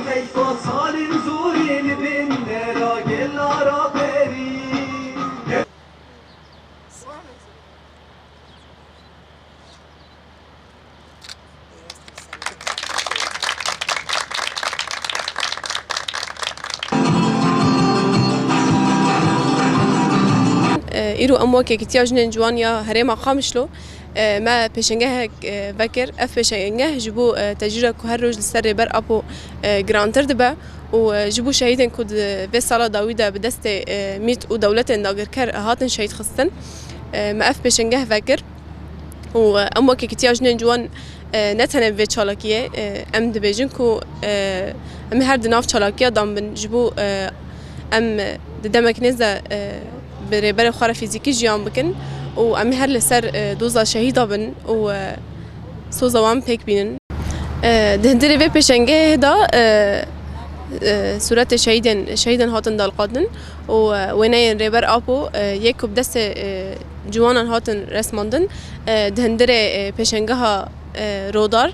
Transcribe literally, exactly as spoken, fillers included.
Heyfa Salim Zûrî li bin nera gela raberî. Îro em wek Yekîtiya Jinên Ciwan ya Herêma Qamişlo, e, me pêşengehek, e, vekir. Ev pêşengeh ji bo, e, tecrîda ku her roj li ser Rêber Apo, e, girantir dibe û, e, ji bo şehîdên ku di vê sala dawî de bi destê, e, mît û dewletên dagirker hatin şehîd xistin, e, me ev pêşengeh vekir. Û, e, em wek Yekîtiya Jinên Ciwan, e, ne tenê bi vê çalakiyê, e, em dibêjin ku, e, em ê her di nav çalakiya dan bin, ji bo, e, em di demek nêz de, e, bi rêberê xwe re fîzîkî jiyan bikin û em ê her li ser, e, doza şehîda bin û, e, soza wan pêk bînin. E, di hundirê vê pêşengehê de, e, e, sûretê şehîdên, şehîdên hatin dalqatin û, e, wêneyên Rêber Apo, e, yê ku bi destê, e, ciwanan hatin resmandin, e, di hundirê, e, pêşengeha, e, Rodar.